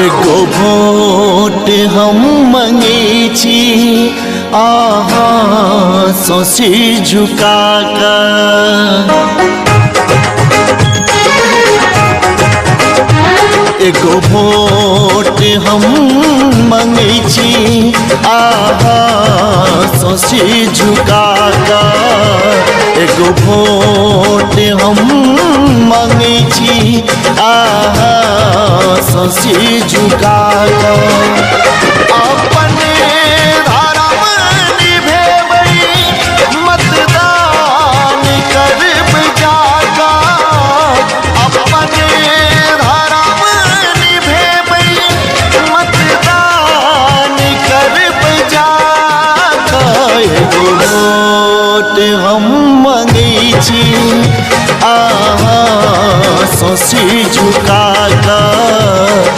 एगो भोट हम मंगै छी अहाँ सँ सिर झुका कऽ। एगो भोट हम मंगै छी अहाँ सँ सिर झुका कऽ। एगो भोट हम मंगै छी अहाँ सँ सिर झुका कऽ।